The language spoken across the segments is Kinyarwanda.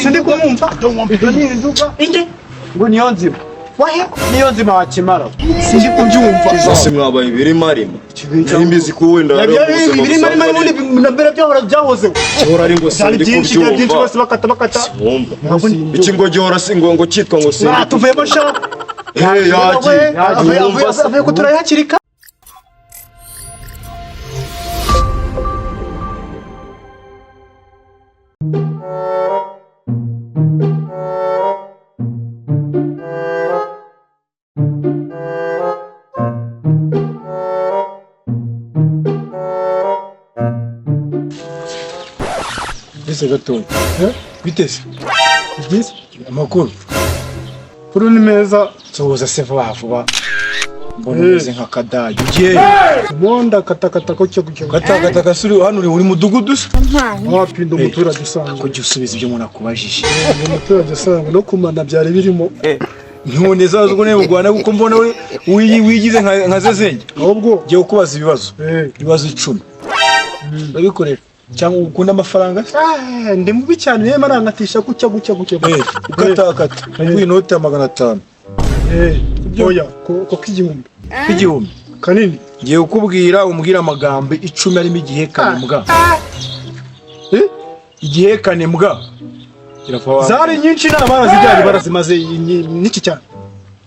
Sindi kumwumva. Izo ni injuga. Inde? Ngo niyo nzima. Wahe? Niyo nzima wakimara. Sindi kubyumva. Ese mwabaye ibirimarima. Nari mbizi ko wenda Nabyo ibirimarima n'ubundi na mbere byahora byahozeho. Gihora ari ngo Byari sindi byinshi, byari byinshi kubyumva. bose bakata bakata. Wumva. Iki ngo gihora si ngo ngo cyitwa ngo sindi. Ah, tuvuyemo sha. Eh, yagiye. Avuye Wumva se. avuye ko turayi kare. Ese gatoya biteze byiza amakuru kuri ni meza nsuhuza se vuba vuba mbona umeze nka kadage ugiye Ubundi akatakata ko cyo cyo katakata gasuri hano uri mudugudu se wapinda umuturage usanzwe. Kujya usubiza ibyo umuntu akubajije. Umuturage usanzwe no kumana byari birimo. None zazo ngo mu Rwanda kuko mbona we wigize nka zezenge. Ahubwo ngiye kukubaza ibibazo. Ibibazo 10. Urabikorera cyangwa ukunda amafaranga? Ndi mubi cyane niyo marangatisha gucya gucya gucya. Ukatakata nguye inoti ya 500. Oya ko k'igihumbi. K'igihumbi kanini. Ngiye kukubwira umbwira amagambo 10 arimo igihekane mbwa. Igihekane mbwa. Zari nyinshi n'abarazijyanye barazimaze niki cyane.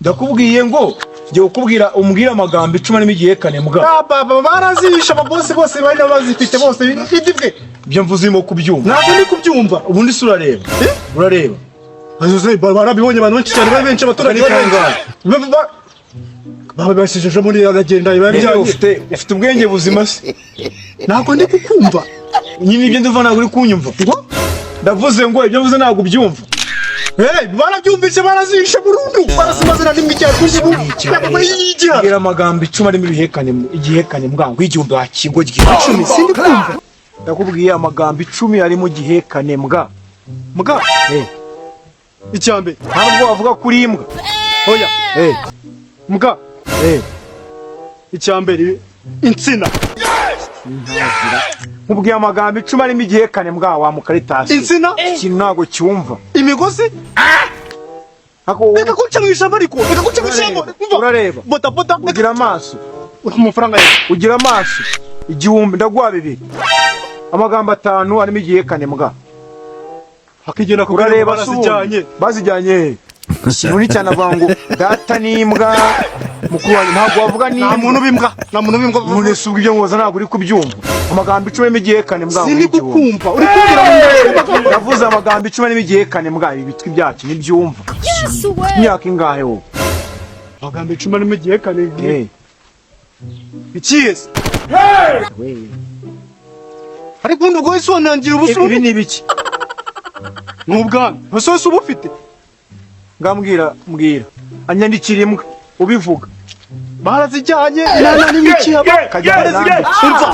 Ndakubwiye ngo ngiye kukubwira umbwira amagambo 10 arimo igihekane mbwa. Baba barazisha ababosi bose bari bazifite bose idibwe. Ibyo mvuze urimo kubyumva. Ntabwo ndi kubyumva. Ubundi se urareba. Urareba. Azuze barabibonye abantu benshi cyane bari benshi abaturage bari benshi. Babashije muri aragenda ibari ufite ubwenge buzima se. Ntabwo ndi kukumva. Nyine ibyo ndumva ntabwo uri kunyumva. Ndavuze ngo ibyo mvuze ntabwo ubyumva. Barabyumvise barazishe burundu. Barasimaze na rimwe cyane kuzi bu. Mbwira amagambo 10 arimo ibihekane igihekane mbwa ngo igihumbi wakigo 10 sindi kumva. Ndakubwiye amagambo 10 arimo igihekane mbwa. Mbwa. Icyambe. Ntabwo wavuga kuri imbwa. Oya. Mbwa. Icyambere insina. Nkubwiye amagambo 10 arimo igihekane mbwa wa mukaritasi. Insina? Ikintu ntago cyumva. Imigozi? Reka kunca mu ijambo ariko. Reka kunca mu ijambo. Urareba. Bota bota. Ugira amaso. Amafaranga yawe. Ugira amaso. 1000 ndaguha 2. Amagambo 5 arimo igihekane mbwa. Hakigena ko urareba barazijyanye. Bazijyanye. Ikintu ni cyane avuga ngo data ni imbwa. Mukuru wanjye ntabwo wavuga ni nta muntu bimbwa. Nta muntu bimbwa. None se ubwo ibyo nkoza ntabwo uri kubyumva. Amagambo 10 arimo igihekane mbwa. Sindi kukumva. Uri kumbwira ngo ndavuze amagambo 10 arimo igihekane mbwa ibi bitwi byacu nibyumva. Imyaka ingahe wowe? Amagambo 10 arimo igihekane. Ikize. Ariko ubundi ubwo wese wanangira ubusa. Ibi ni ibiki? Ni ubwami. Bose wese uba ufite. Ngambwira mbwira. Anyandikira imbwa ubivuga. Barazijyanye nana n'imikiyaba kajyana.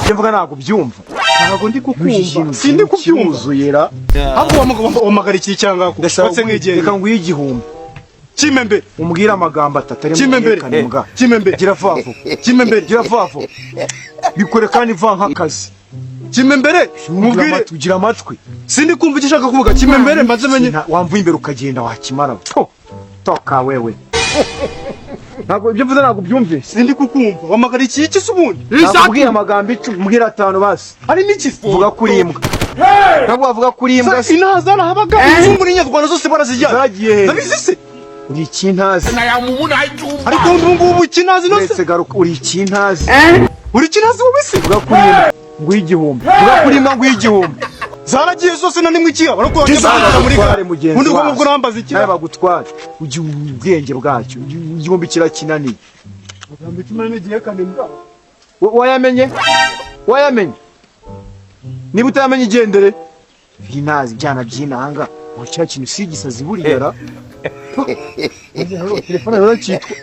Ibyo mvuga ntabwo byumva. Ntabwo ndi kukumva. Sindi kubyumva. Zuyera. Ahubwo wamagara iki cyangwa ko? Ndashaka nk'igenda. Reka nguye 1000. Kimembe. Umbwira amagambo 3 arimo igihekane mbwa. Kimembe. Gira vuba vuba. Kimembe. Gira vuba vuba. Bikore kandi vuba nk'akazi. Kimembere. Mubwire ugira amatwi. Sindi kumva icyo ushaka kuvuga. Kimembere mbanze menye. Wamvuye imbere ukagenda wakimara. Toka wewe. Ntabwo ibyo mvuze ntabwo byumvise. Sindi kukumva. Wamagara iki iki se ubundi? Nakubwiye amagambo 10 mbwira 5 basi. Hari n'iki? Vuga kuri imbwa. Ntabwo wavuga kuri imbwa se. Inaha zarahabaga inzungu n'inyarwanda zose barazijyanye. Zagiye he? Ndabizi se. Uri ikintazi. Ariko ubu ngubu ikintazi no se. Uretse garuka uri ikintazi. Uri ikintazi wowe se? Vuga kuri imbwa. Nguye 1000. Vuga kuri imbwa nguye 1000. Zaragiye zose na nimwe ikiya barakora muri gare mugenzi undi ubwo urambaza iki nawe bagutware ugira ubwenge bwacyo 1000 kirakinaniye. Amagambo 10 arimo igihekane mbwa. Wayamenye? Wayamenye? Niba utayamenye igendere. Binazi byana byinanga ngo cya kintu si gisazi buriyara. Telefone rero cyitwa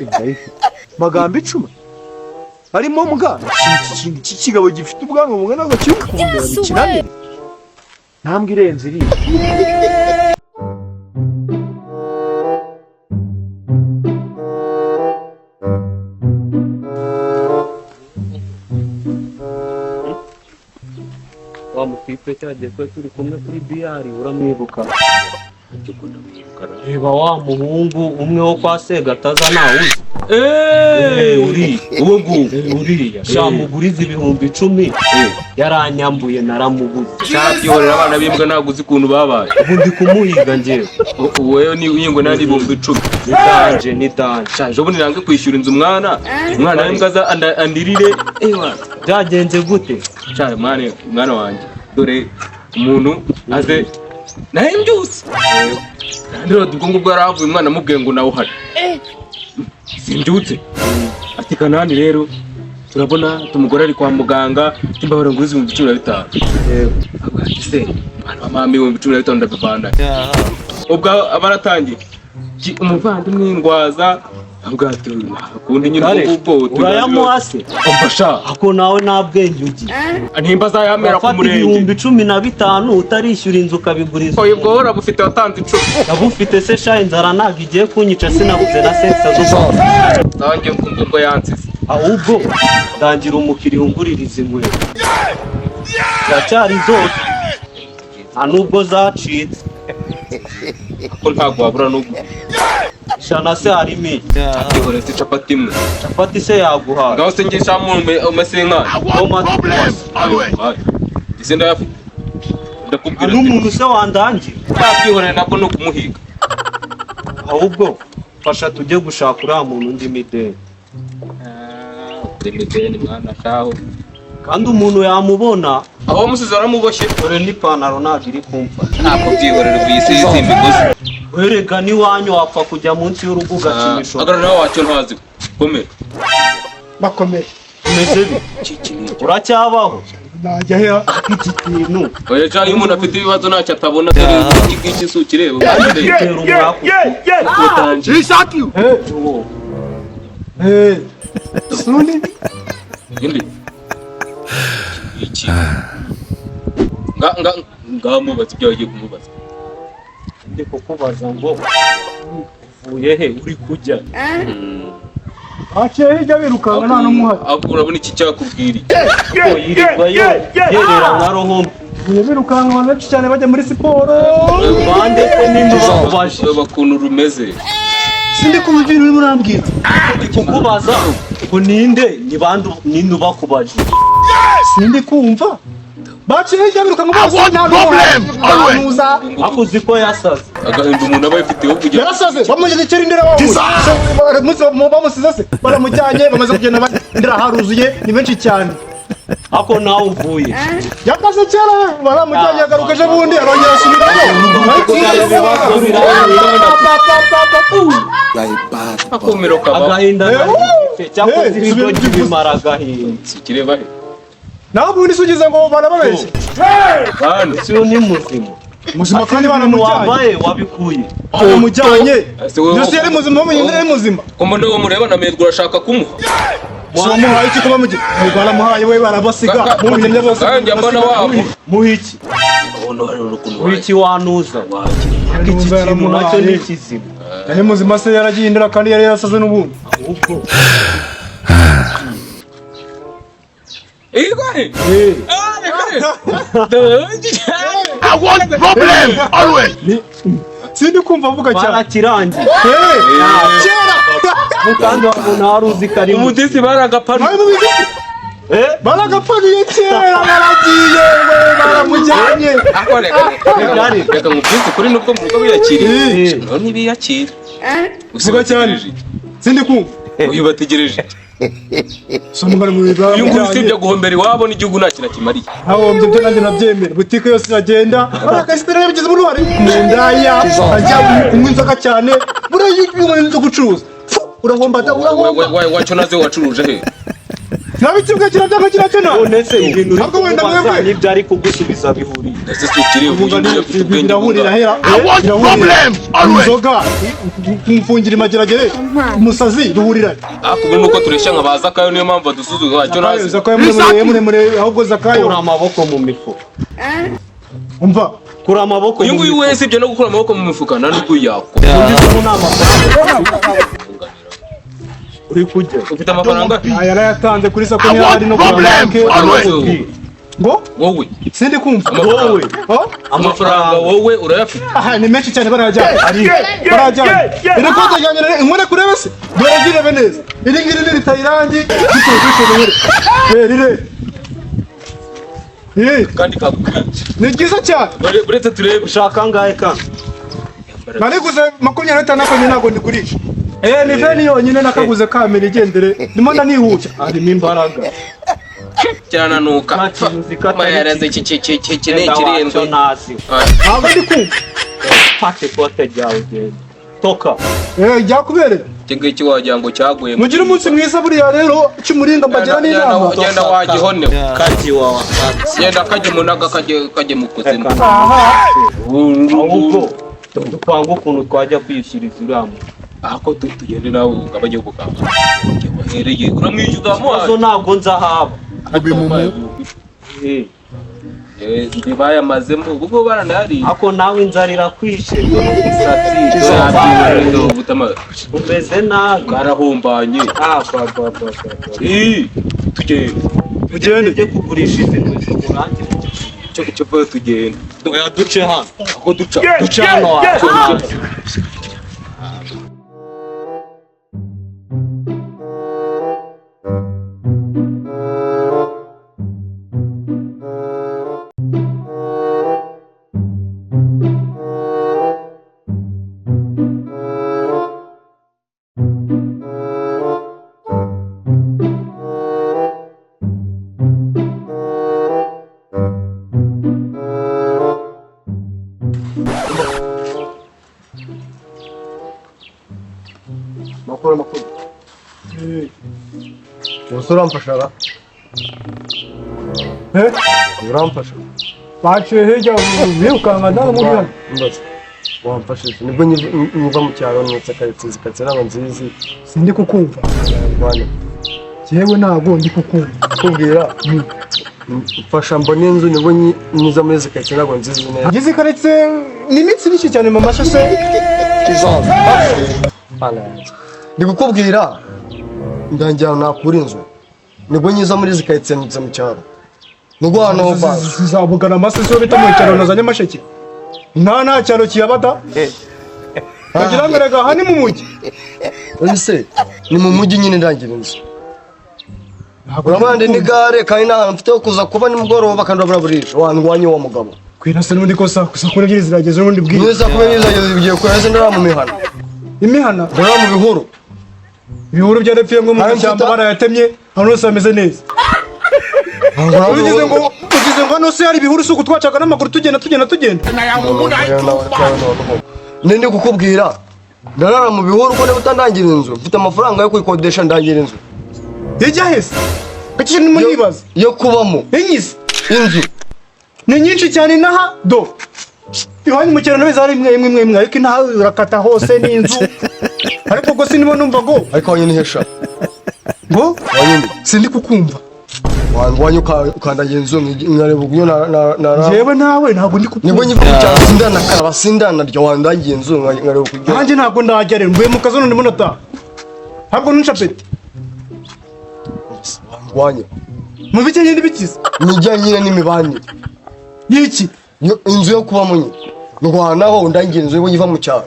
magambo 10 arimo mbwa. Ikintu cy'ikigabo gifite ubwanwa bungana n'agacyukumbera bikinaniye. Ntambwe irenze iri. Wa mutipe Mutipe cyagiye twe turi kumwe kuri biyari, uramwibuka? Reba wa muhungu umwe wo kwa Segataza, ntawuzi? Uriya uwo nguwo? Uriya shamuguriza 10,000, yaranyambuye, naramubuze. Shabyihorera, abana b'imbwa ntabwo uzi ukuntu babaye. Ubu ndi kumuhiga njyewe. Wewe ni uyingwe nani 10,000? Ni danger, ni danger. Shaje ubundi nange kwishyura inzu, mwana w'imbwa aza andirire ewa. Byagenze gute? Shaje mwana, mwana wanjye, dore umuntu aze nawe mbyutse rero, ubwo ngubwo yarahavuye, umwana amubwiye ngo nawe uhari simbyutse, ati Kanani rero turabona umugore ari kwa muganga, timbabara ngo 15,000. Avuga ati se mwana wa mama, 15,000 ndabivana? Ubwo aba aratangiye umuvandimwe ndwaza, avuga ati kundi nyine Kare, ubwo ubwo urayamuha se? Umva sha. Ako nawe nta bwenge ugira. Ntimba azayamera ku Urafata murenge. 15,000 utarishyura inzu, ukabiguriza. Oya, ubwo wowe bufite watanze 10. Ndabufite se sha? Inzara ntabwo igiye kunyica, sinabuze na sensa zo Nanjye ubwo yansize. Ahubwo ndangira umukiriya unguririza inkweto, ziracyari zose, nta nubwo zacitse. Ko ntabwo wabura n'ubwo. 100 se harimo iki? Ihoreze capati imwe. Capati se yaguhaye? Ngaho se ngiye shamu umesenkani. Ese ndayafite, ndakubwira ati N'umuntu se wandangira? Ntabyihorere, nabwo ni ukumuhiga. Ahubwo fasha tujye gushaka uriya muntu undi mideli. Mideni mwana shaho. Kandi umuntu yamubona. Aho wamusize waramuboshye? Dore n'ipantaro ntabwo iri kumfasha. Ntabwo, byihorere, ku isi izi imigozi. Werega n'iwanyu wapfa kujya munsi y'urugo ugaca imishoro. Agarara nawe wacyo ntazi komera. Bakomeye. Umeze bite? Uracyabaho? Najya hera? Iki kintu. Oya sha, iyo umuntu afite ibibazo ntacyo atabona. Dore iki ngiki si ukireba? Gitera umwaku. Utanje. Uwo. Sundi. Indi iki nga nga mubaza ibyo wagiye kumubaza. Ndi kukubaza ngo uvuye he, uri kujya? Aciye hirya birukanka, nta n'umuhari. Ahubwo urabona iki cyakubwira iki? Ko yirirwa yerera nka roho mbi. Uvuye birukanka, abantu benshi cyane bajya muri siporo. Bande se ninde ubakubaje? Ureba ukuntu rumeze. Sindi kumva ibintu urimo urambwira. Ndi kukubaza ngo ninde, ni bande, ninde ubakubaje? Sindi kumva, baciye hirya birukanka bose, nta n'umuhari. Ariko uzi ko yasaze? Agahinda umuntu aba yifiteho kugira Yarasaze, bamugeze kera indera wawe bamusize se baramujyanye, bamaze kugenda indera haruzuye, ni benshi cyane. Ako nawe uvuye? Yakaze kera, baramujyanye, agaruka ejo bundi arongera asubirayo. Akumiro kabaho. Agahinda nari cyakoze. Eh, Ibigoryi subira. bimara agahinda. Sikireba he? Nawe ubundi se ugize ngo barababeshye? Bana. Si uyu ni muzima? Muzima kandi Ibintu baramujyanye. wambaye wabikuye? Baramujyanye. Ese wowe- Yose yari muzima, bamenye yari muzima. Ko mbona uwo mureba na Medwa urashaka kumuha? Si wamuhaye iki kuba mugi baramuhaye we, barabasiga mu binyamya bose. Kandi mbona wabo. Muha iki? Ubona hari ukuntu Muha iki wanuza? Iki kintu nacyo ni kizima? Yari muzima se? Yaragiye indera kandi yari yarasaze n'ubundi. Ahubwo Igwe. Ah, reka. Sindi kumva avuga cyane. Barakirangiye. Eh, kera. Kandi wabona wari uzi ko ari muzima. Umudisi baragapanu. Bari mubizi. Eh? Baragapfaniye kera, baragiye we, baramujyanye. Ako reka reka reka nkubwize ukuri, nubwo mu rugo biyakiriye. Eh. None ntibiyakira. Vuga cyane. Sindi kumva. Uyu bategereje. Soma mu biba. Uyu nguyu usibye guhombera iwabo n'igihugu nta kintu akimariye. Ahombye byo nanjye nabyemera, butike yose iragenda. Arakasitera yabigize uruhare mu ndaya, ajya kunywa inzoga cyane. Buriya iyo unywa inzoga ucuruza, fu, urahomba da, urahomba. Wacyo naze wacuruje he? Nabikibwa kirabyanga kiracyo. None se ibintu uri Ahubwo wenda kukubaza mwebwe n'ibyo ari kugusubiza bihuriye? Ese si ukiri uyu nguyu afite ubwenge birahurira bungana. hera, birahurira. Inzoga kumfungira imageragere, umusazi, bihurira. Ariko ubu nuko tureshya nka ba Zakayo, niyo mpamvu badusuzugura. Wacyo naze. Zakayo muremure muremure, ahubwo Zakayo. Kura amaboko mu mifuka. Umva. Kura amaboko Uyu mu nguyu mifuka. wese ibyo no gukura amaboko mu mifuka nta n'ubwo yakora. Undi se ubu nta mafaranga uri kujya? Ufite amafaranga? Aya yarayatanze kuri sako, niyo ari no kwa banke. Ngo Wowe. Sindi kumva. Wowe. Oh? Amafaranga wowe urayafite? Aha ni menshi cyane, barayajyana, barayajyana. Iri kote ryanjye inkone kurebe se, dore ryirebe neza. Iri ngiri ni ritayirangi gituje nkore rire. Eh, Kandi kakukwiye. ni ryiza cyane. Uretse turebe. Ushaka angahe kandi? Nariguze 25, ariko njye ntabwo ndigurisha. Eh, ni veni yonyine nakaguze kamera igendere, ndimo ndanihuta. Harimo imbaraga. Kirananuka. Nta kintu uzi ko atari Mahereza iki iki iki iki ni Genda wacyo ikirindwi. ntazi. Ntabwo ndi kumva. Fata ikote ryawe ugende. Toka. Eh, ryakubereye. Iki ngiki wagira ngo cyaguye. Mugire umunsi mwiza. Buriya rero cy'umuringa mbagira n'inama. Genda wagihonewe. Kaji wawe akazi. Genda kajya umunaga, kajye kajye mu kuzimu. Ahubwo dupanga ukuntu twajya kwiyishyuriza uriya muntu. Ako tugende nawe ugabanye ubuganga. Wahereye uramwishyuza. Ikibazo Wamuhaye. ntabwo nzi ahaba. Eh, Bayamazemo ubwo baranayariye. Ako nawe inzara irakwishe, dore umusatsi, dore umeze nabi. Bwarahumbanye. Ah, ba, ba, ba, ba, ba. Ii, tugende. Tugende. Tujye kugurisha izi nkweto urangire. Cyo cyo cyo tugende. Oya, duce hano. Ako duca. Duce hano wacu. Makuru, makuru. Ubuse uramfasha ra? Eh? Uramfasha? Baciye hirya birukanka, nta n'umuntu uhari. Mbaza. Wamfashije nibwo nkiva mu cyaro, nutse karitsiye, karitsiye ntabwo nzizi. Sindi kukumva. Rwanda. Yewe, ntabwo ndi kukumva. Kubwira mfasha mbone inzu, nibwo nyiza muri izi karitsiye ntabwo nzizi neza. Ngeze karitsiye ni iminsi myinshi cyane mu mashashe. Kizaza. Bana yanjye. Ndi kukubwira ndangira ahantu nakura inzu, nibwo nyiza muri izi karitsiye, nutse mu cyaro, nubwo ahantu ho basi. Zizabugana amase bita mu cyaro na za Nyamasheke. Nta cyaro kiyabada. Bagira ngo rega aha ni mu mujyi. Oya se, ni mu mujyi nyine, ndangira inzu. Urabona ni gare kandi nta hantu mfite ho kuza kuba nimugoroba, kandi urabura burije wandwanye wa mugabo. Kwira se n'ubundi ko saa 12 zirageze n'ubundi bwije. Niyo 12 zageze ugiye kurera se, ndarara mu mihana. Imihana? Ndarara mu bihuru. Ibihuru byarapfuye ngo mu Hari mashyamba barayatemye, ahantu hose hameze neza. Ugize ngo hano se hari ibihuru? Si uku twacaga n'amaguru tugenda, tugenda, tugenda. Nindi kukubwira ndarara mu bihuru ko niba utandangira inzu, mfite amafaranga yo kuyikodesha, ndangira inzu. Ijya hese kuki ndimo nibaza? Yo kubamo. Inyizi? Inzu. Ni nyinshi cyane inaha, do iwanyu mu cyaro nabizi hari imwe imwe imwe imwe, ariko inaha urakata hose ni inzu. Ariko ubwo sinimo numva ngo Ariko wanyine hesha. Ngo? Wanyine. Sindi kukumva. Wanyine ukandagira inzu nkareba uburyo na Njyewe nawe ntabwo ndi nibwo kukumva. nyiva mu cyaro, sindanakaraba, sindanarya, wandangiye inzu nkareba uburyo. Nanjye ntabwo ndajya rero, mvuye mu kazi none ndimo ndataha, ntabwo nunca peti. Wanyine. Mu bijyanye n'ibikiza? Nijyanye nyine n'imibanire. Y'iki? Inzu yo kubamo nyine, ndwanaho undangira inzu nibwo nyiva mu cyaro,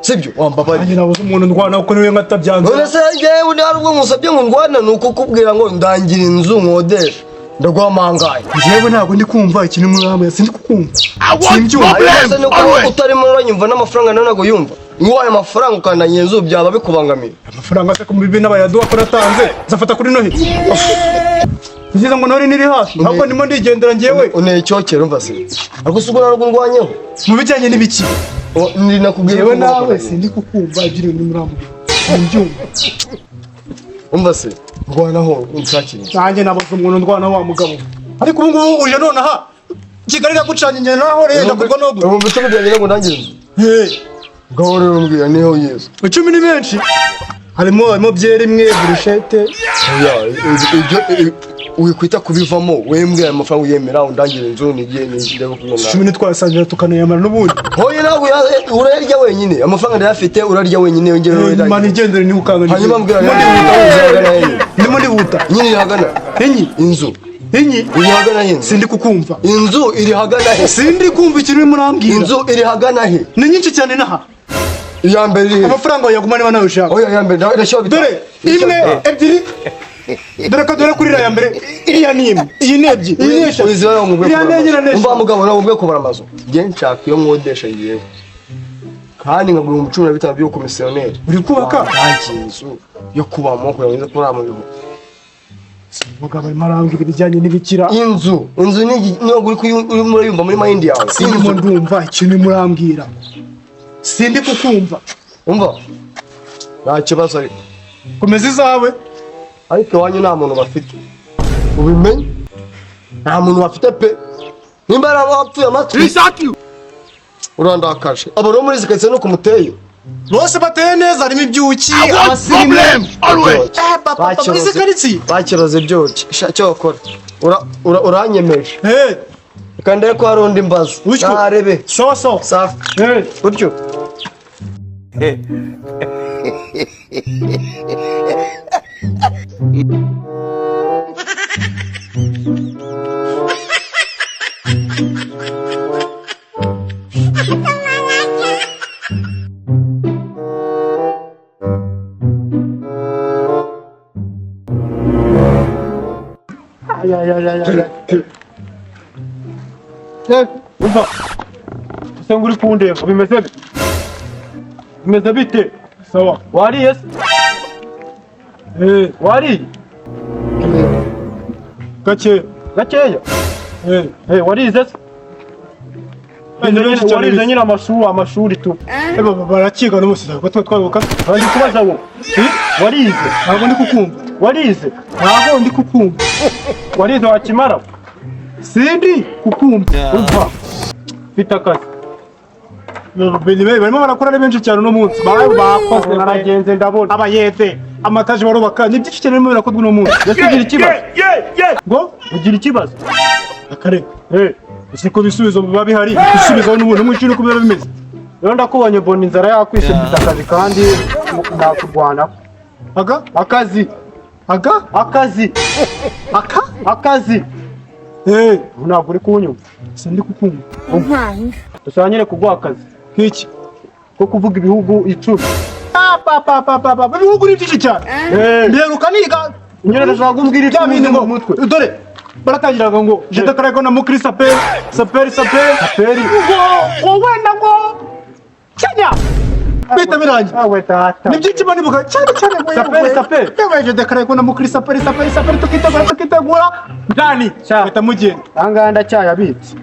sibyo wambabariye? Nanjye nabuze umuntu ndwana kuko niwe nkatabyanze. None se njyewe hari ubwo musabye ngo ndwana? Ni ukukubwira ngo ndangira inzu nkodesha, ndaguha amangaye. Njyewe ntabwo ndi kumva ikintu mwamwe, sindi kukumva, simbyumva. Ariko se nuko utarimo uranyumva, n'amafaranga nawe ntabwo yumva? Nguhaye amafaranga ukandangira inzu byaba bikubangamiye? Amafaranga se ku bibi n'abayaduha ko natanze, nzafata kuri Noheli ngize ngo Noheli niri hafi, ahubwo ndimo ndigendera njyewe. Uneye icyokere, umva se, ariko si ubwo ntabwo ndwanyeho. Mu bijyanye n'ibiki? Ni nakubwiye Njyewe ko ngomba nawe kurangira. sindi kukumva ibyo uri murambwira, simbyumva. Umva se, ndwanaho unshakire inzu. Nanjye nabuze umuntu ndwana wa mugabo, ariko ubu ngubu uje nonaha Kigali iragucanye, njye naho rero ndakurwa no 10,000 byanjye ngo ndangire inzu. Hey. Ngaho rero mbwira niho yesu. 10 ni menshi, harimo byeri imwe, burushete. Oya, ibyo wikwita kubivamo, wembwe ayo mafaranga uyemera undangire inzu nigiye ndebe kubona. 10 ntitwasangira tukanayamara n'ubundi? Hoye, nawe urayarya wenyine, amafaranga ndayafite, urarya wenyine yongere Mani urayarya. igendere niba ukanga. Hanyuma mbwira inzu ihagana hehe? Ndimo ndihuta. Nyine ihagana. Enyi? Inzu. Inyi Iri hagana he inzu? Sindi kukumva. Inzu iri hagana he? Sindi kumva ikintu urimo urambwira. Inzu iri hagana he? Ni nyinshi cyane naha. Iya mbere iri he? Amafaranga wayaguma niba nawe ushaka. Oya, iya mbere ndashyiraho bitanu. Dore imwe, ebyiri, dore ko dore kuri iriya mbere, iriya ni imwe, iyi ni ebyiri, iyi ni eshatu, Uzi wowe ngo iriya ni enye na umva n'eshatu. mugabo, nawe ubwe kubara amazu. Njye nshaka iyo nkodesha yewe, kandi nkagura 15,000 by'ubukomisiyoneri. Uri kubaka? Wandangiye inzu yo kubamo kugira ngo nze kurara mu bihu. Umugabo arimo arambwira ibijyanye n'ibikira. Inzu ni niyo uri urimo urayumva muri mind yawe. Sindimo Inzu ndumva ikintu urimo urambwira, sindi kukumva. Umva, nta kibazo ariko. Komeza izawe. Ariko iwanyu nta muntu bafite, ubimenye, nta muntu bafite pe. Nimba ari abapfuye amatwi, urandakaje. Abantu bo muri izi karitsiye nuko muteye. Bose bateye neza, harimo ibyuki, abasirimu. Eh, papa, papa, izi karitsiye. Bakiroze byuki. Sha, icyo wakora, uranyemeje. Eh, Reka ndebe ko hari undi mbaza. Utyo. Narebe. Sawa sawa. Safi. Eh. Utyo. Umva ese, ngo uri kundeba, bimeze bite? Bimeze bite? Sawa. Wariye se? Eh, Wariye? Gake. Gakeya? Eh, Eh, warize se? Ni benshi cyane. Warize nyine amashuri tu? Eh, barakiga n'umunsi ntabwo tuba twabibuka. Bari kubaza wowe. Warize? Ntabwo ndi kukumva. Warize? Ntabwo ndi kukumva. Warize wakimara? Sindi kukumva. Umva, mfite akazi. Barimo barakora ari benshi cyane uno munsi. Bakoze. Naragenze ndabona. Abayede, amataje barubaka, ni byinshi cyane birimo birakorwa uno munsi. Ese ugira ikibazo? Ngo? Ugira ikibazo? Akareka. Eh. Ese ko ibisubizo biba bihari, gusubizaho n'ubundi n'umukino uko biba bimeze. Rero ndakubonye, mbona inzara yakwishe, mfite akazi kandi nakurwana. Aga? Akazi. Aga? Akazi. Aka? Akazi. Eh, Ubu ntabwo uri kunyumva. Sindi kukumva. Ndashaka nyine kuguha akazi Nk'iki? Ko kuvuga ibihugu 10. Pa pa pa pa pa pa, ibihugu ni byinshi cyane. Eh. Mperuka niga Nyine ndashaka kumbwira bya 10 bindi mu ngo mutwe. Dore baratangiraga ngo je déclare na mukri saperi saperi saperi Saperi. Ngo wenda ngo Kenya bita birangiye. Awe data. Ni byinshi manibuka cyane cyane ngo Saperi, saperi. Yewe, je déclare na mukri saperi saperi saperi, tukitegura tukitegura ndani Sha. bahita mugenda. Ahangaha ndacyayabitse.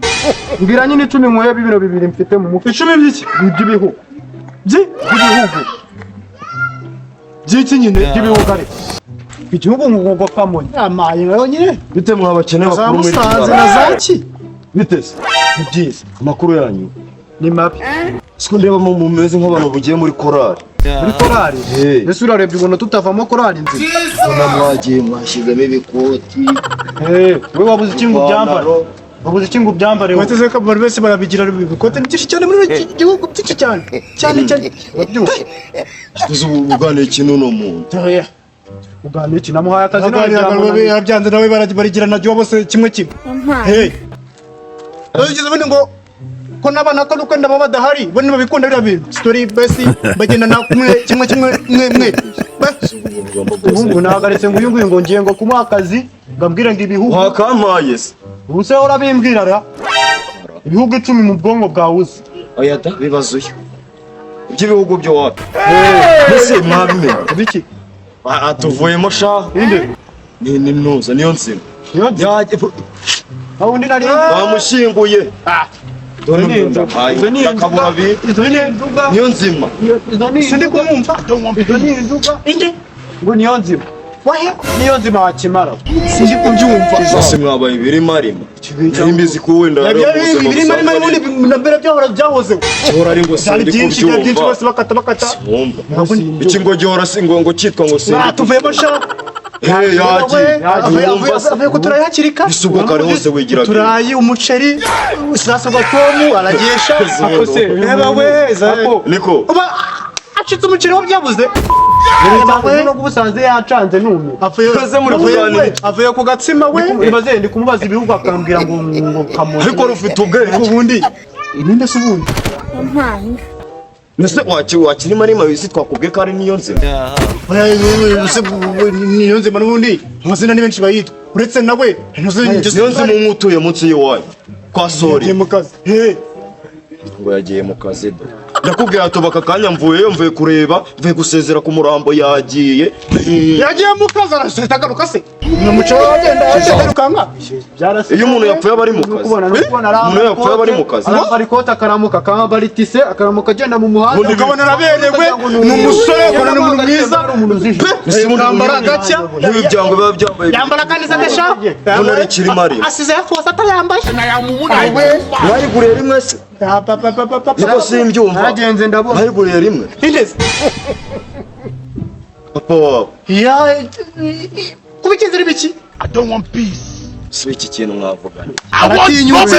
Mbwira nyine 10 nkuye bibiro bibiri mfite mu mutwe. 10 by'iki? By'ibihugu. Byi? By'ibihugu. By'iki nyine? By'ibihugu ariko. Igihugu ngo Kamonyi. Amaye nayo nyine. Bite mwa bakene Za bakuru muri Musanze na za ki? Bite se? Ni byiza. Amakuru yanyu? Ni mabi. Siko ndeba mu mumeze nk'abantu bugiye muri korali. Muri korali. Eh. Ese urarebye ubona tutavamo korali nzima? Mbona mwagiye mwashyizemo ibikoti. Eh, wowe wabuze iki ngo ubyambare? Ipantaro. Wabuze iki ngo ubyambare wowe? Bateze ko abantu bose barabigira, ibikote ni byinshi cyane muri iki gihugu, byinshi cyane cyane cyane. Urabyumva? Tuzi ubu uganira ikintu uno muntu. Uganira iki? Namuhaye akazi none Aganira byamunaniye. yarabyanze nawe, baragira naryo bose kimwe kimwe. Hey, ugeze ubundi ngo ko n'abana ko nuko ndaba badahari bo ntibabikunda biriya bintu, story basi bagenda na kumwe kimwe kimwe mwe mwe. Umuhungu nahagaritse ngo uyu nguyu ngo ngiye ngo kumuha akazi ngo ambwire ngo ibihugu. Wakampaye se? Ubu se urabimbwira ra? Ibihugu 10 mu bwonko bwawe uzi. Oya da, bibazo yo. Iby'ibihugu byo wapi? Mbese mwabimenye? Ibiki? Ah, tuvuyemo sha. Inde? Ni nuza niyo nzima. Niyo nzima. Yaje Aho undi nari bamushyinguye. Dore Izo ni inzoga. Izo ni inzoga. Akabura bi. Izo ni inzoga. Niyo nzima. Izo ni Sindi kumwumva. Izo ni inzoga. Inde? Ngo niyo nzima. Wahe? Niyo nzima wakimara. Sindi kubyumva. Ese mwabaye ibirima rima? Nari mbizi ko wenda Nabyo birimo arimo ubundi na mbere byahora byahozeho. Gihora ari ngo Byari sindi byinshi, byari byinshi kubyumva. bose bakata bakata. Wumva. Iki ngo gihora si ngo cyitwa ngo sindi. Ah, tuvuyemo sha. Eh, yagiye. Wumva se. Avuye ko turayi hakiri kare. Ese ubwo kare hose wigiraga. Uturayi, umuceri, sasa tomu aragesha. Ako se, Reba we, Ako. Niko. Uba acitse umuceri wo byabuze. No kubusanze yacanze nume. Avuye muri kuganira. Avuye ku gatsima we. Ibaze ndi kumubaza ibihugu akambwira ngo kamonyi. Ariko rufite ubwenge. Ubundi ninde se ubundi? Nese wakirima arima wisi twakubwiye ko ari niyo nzima. Niyo nzima n'ubundi amazina ni benshi bayitwa uretse nawe. Niyo nzima umwe utuye munsi y'iwanyu kwa Sori. Mu kazi. Hey. Ngo yagiye mu kazi do. Ndakubwira tubaka akanya mvuyeyo, mvuye kureba, mvuye gusezera ku murambo yagiye. Yagiye mu kazi araseta agaruka se. Ni umuco wagenda agaruka. Iyo umuntu yapfuye aba ari mu kazi. Umuntu yapfuye aba ari mu kazi. Arambara ikote akaramuka, akambara itise akaramuka agenda mu muhanda. Ukabona araberewe, ni umusore, ukabona ni umuntu mwiza. Yambara gacya. N'ibi byango biba byambaye. Yambara kandi se gasha. Mbona ari ikirima arima. Asize yafuza atayambaye. Mwayiguriye rimwe se? Niko simbyumva. Nagenze ndabona. Mwayiguriye rimwe. Indeze. Papa wawe. Ya kubikinzira ibiki? Si iki kintu mwavuganye. Aratinyutse.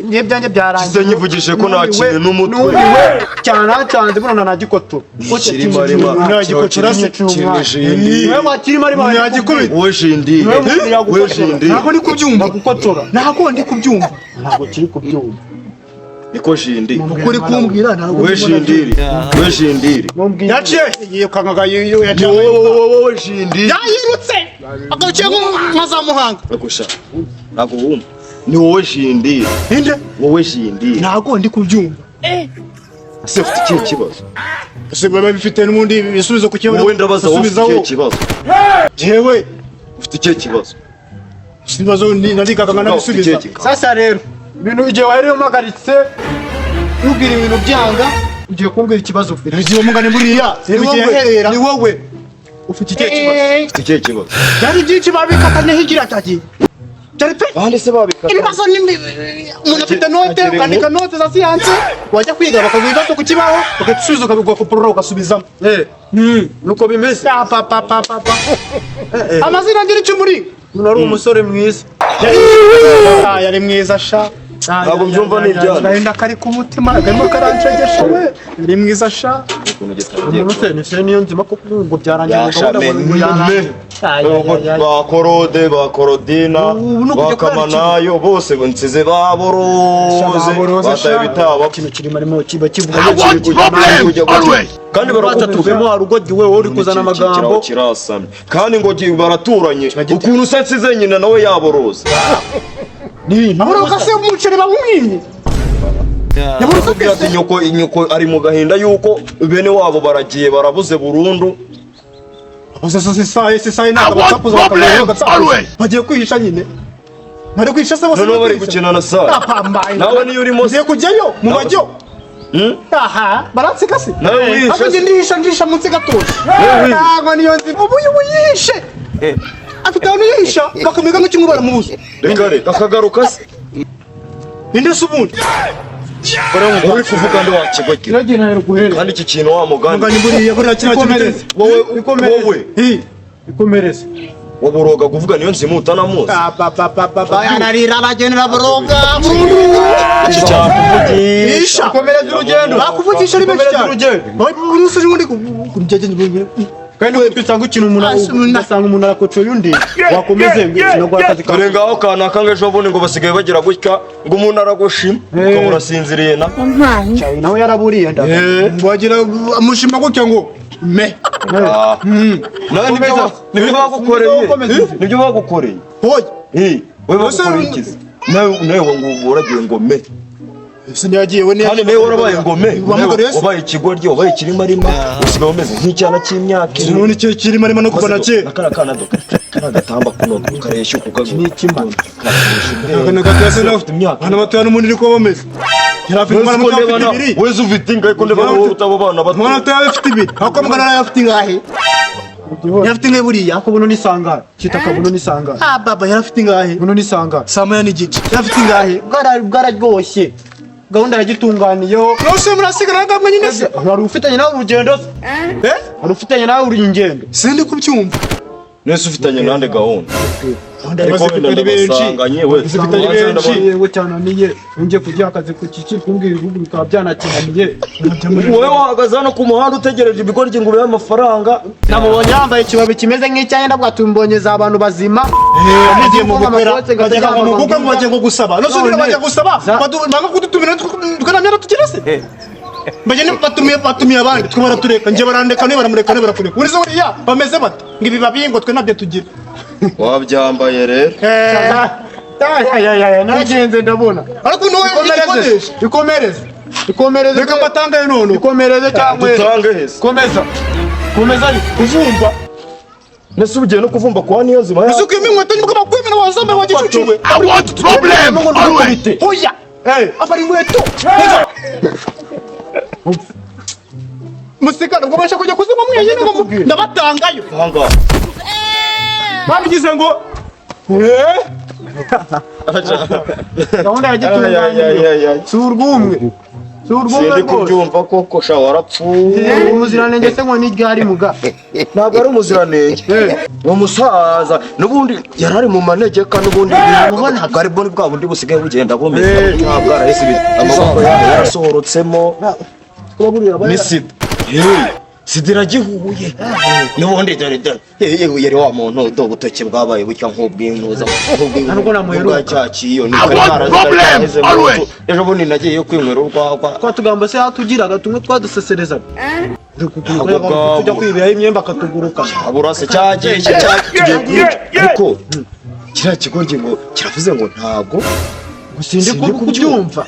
Ngiye byanjye byarangiye. Size nyivugishije ko nta kintu n'umutwe. Numiwe cyane nacanze mbona nagikoto. Ikirima arima. Nagikotora se. Kinijindi. Niwe wakirima arima. Nagikubita. Wowe jindi. Wowe jindi. Ntabwo ndi kubyumva. Nagukotora. Ntabwo ndi kubyumva. Ntabwo kiri kubyumva. Niko jindi. Ukuri kumbwira ntabwo. Wowe jindiri. Wowe jindiri. Yaciye yirukankaga yaciye. Wowe jindi. Yayirutse. Agaciye nka za Muhanga. Nagusha. Ntabwo wumva. Ni wowe jindiri. Inde? Wowe jindiri. Ntabwo ndi kubyumva. Ese ufite ikihe kibazo? Ese biba bifite n'ubundi ibisubizo ku kibazo. Wowe ndabaza wowe ufite ikihe kibazo? Jewe Ufite ikihe kibazo? ibibazo ni narigaga nkanabisubiza. Sasa rero ibintu igihe wari umagaritse ubwira ibintu byanga ugiye kumbwira ikibazo ufite. Ibigiye mugane buriya. Ni wowe ufite ikihe kibazo? Ufite ikihe kibazo? Byari byinshi babikatanye higira ataki. Byari pe. Bande se babikata. Ibibazo ni umuntu afite note ukandika note za siyanse wajya kwiga bakaguha ibibazo ku kibaho bagasubiza ukabigokoporora ugasubizamo. Nuko bimeze. Pa pa pa pa pa. Amazina ngira icyo muri. Umuntu ari umusore mwiza. Yari mwiza sha. Ntabwo mbyumva ni ibyanyu. Agahinda kari ku mutima karimo karancegesha we. Yari mwiza sha. Ukuntu gitangiye. Umuntu se ni se niyo nzima ko ngo byarangiye Yasha ngo me ngo yarangiye. ba Korode, ba Korodina, ba Kamanayo bose ngo nsize baboroze bataye ibitabo. Ikintu kirimo arimo kiba kivuga Kandi baratuvemo harugodi we uri kuzana amagambo kirasamye. Kandi ngo baraturanye ukuntu se nsize nyina nawe yaboroze. Ni Aboroka se umuceri bawumwimye. Yabuze ati nyoko ari mu gahinda yuko bene wabo baragiye barabuze burundu. Sisaye ntabwo batsakuza bakabona bagiye kwihisha nyine. Bari kwihisha se bose. Noneho bari gukina na Sara. Apambaye. Nawe niyo urimo Ngiye kujyayo mu bajyo. Aha, baransika se. Nawe wihishe. Ahubwo njye ndihisha munsi gatoya. Ntabwo niyo nzi. Ubu uyu yihishe. Afite ahantu yihisha bakamenya nk'ikimwe baramubuza. Reka reka akagaruka se. Ninde se ubundi? Uri kuvuga ndi wakigogera. Kandi iki kintu wa mugani. Mugani buriya buriya kiriya kintu. Wowe wowe. Ikomereze. Waboroga kuvuga niyo nzima utanamuzi. Ararira aragendera boroga burundu. Iki cyakuvugisha. Ikomereze urugendo. Bakuvugisha ari benshi cyane. Buri wese ubundi Kandi usanga ikintu umuntu ugasanga umuntu arakocoye undi wakomeze ngo no akazi kawe. Dore ngaho kanaka ngo ejo bundi ngo basigaye bagira gutya ngo umuntu aragushima ukaba urasinziriye na. Nawe yaraburiye nda. Wagira amushima gutya ngo me. Nawe nibyo bagukoreye. Nibyo bagukoreye. Hoye. Wowe bagukoreye iki? Nawe ngo uragiye ngo me. Sinagiye we Kandi nawe warabaye ngo me. Wabaye ikigoryi, wabaye ikirima rima, usigaye umeze nk'icyana cy'imyaka ine. None icyo kirima rima no kubona cye. Nakara kana do. Kana gatamba kuno kareshya ukukazo. Ni ikimba. Kana gatase na ufite imyaka. Bana batoya n'umuntu uri kuba bameze. Yari afite umwana muto afite ibiri. Wese ufite ingahe ko ndeba wowe utabo bana bato. Umwana muto afite ibiri. Aho mugana yari afite ingahe? Yari afite ingahe buriya? Ako buno nisangara. Kita kabuno nisangara. Ah baba yari afite ingahe? Buno nisangara. Saa moya n'igice. Yari afite ingahe? Bwararyoshye. Gahunda yagitunganiyeho. Rwose murasigara ngamwe nyine se. Wari ufitanye nawe urugendo se? Eh? Wari ufitanye nawe urugendo. Sindi kubyumva. Nese ufitanye nande gahunda? Ariko wenda ndabasanganye we. Zifite ari benshi. Yewe cyananiye ngiye kugira akazi ku kiki kumbwira ibihugu bikaba byanakinaniye. Wowe wahagaze hano ku muhanda utegereje ibigoryi ngo ubehe amafaranga. Namubonye yambaye ikibabi kimeze nk'icyayi, ndavuga tumbonyeza abantu bazima. Bagiye mu bukwe, bajya mu bukwe ngo bagiye ngo gusaba. No sundira bajya gusaba, banga kudutumira twe tugira se. Bagende batumiye, batumiye abandi, twe baratureka, njye barandeka, niba baramureka, niba barakureka. Uri zo buriya bameze bate? Ngo ibibabi ngo twe ntabyo tugira. Wabyambaye rero. Nagenze ndabona. Ariko nuwe Ikomereze, ikomereze, ikomereze. Reka mbatangaye none. Ikomereze cyangwa Dutange hese. Komeza, komeza ariko. Kuvumba. Nese ugiye no kuvumba kwa niyo zima. Ese ukiyemo inkweto nibwo bakwemera wazambaye wagicucuwe. I want problem always. Hoya. Ambara inkweto. Musigara ubwo basha kujya kuzima mwenyine ngo ndabatangayo. Hanga. Babigize ngo Gahunda ya gitunganye si urw'umwe, si urw'umwe Sindi rwose. Kubyumva koko sha, warapfuye. Umuziranenge se ngo ni ryari muga? Ntabwo ari umuziranenge. Uwo musaza n'ubundi yari ari mu manegeka, n'ubundi ntabwo ari bwo bwa bundi busigaye bugenda bumeze, ntabwo arahise amaboko yawe yarasohorotsemo ni sida. Sida iragihuye n'ubundi. Dore dore yewe, yari wa muntu do ubutoki bwabaye butya nk'ubw'intuza Ntabwo namuheruka. nk'ubwa cya kiyoni. I want problem always. Ejo bundi nagiye kwinywera urwagwa. Twa tugambo se yatugiraga tumwe twaduseserezaga? Ntabwo bwabo. Tujya kwibiraho imyembe akatuguruka. Aburase cyagiye cyagiye kwica, ariko kiriya kigoryi ngo kiravuze ngo ntabwo Sindi Sindi kubyumva.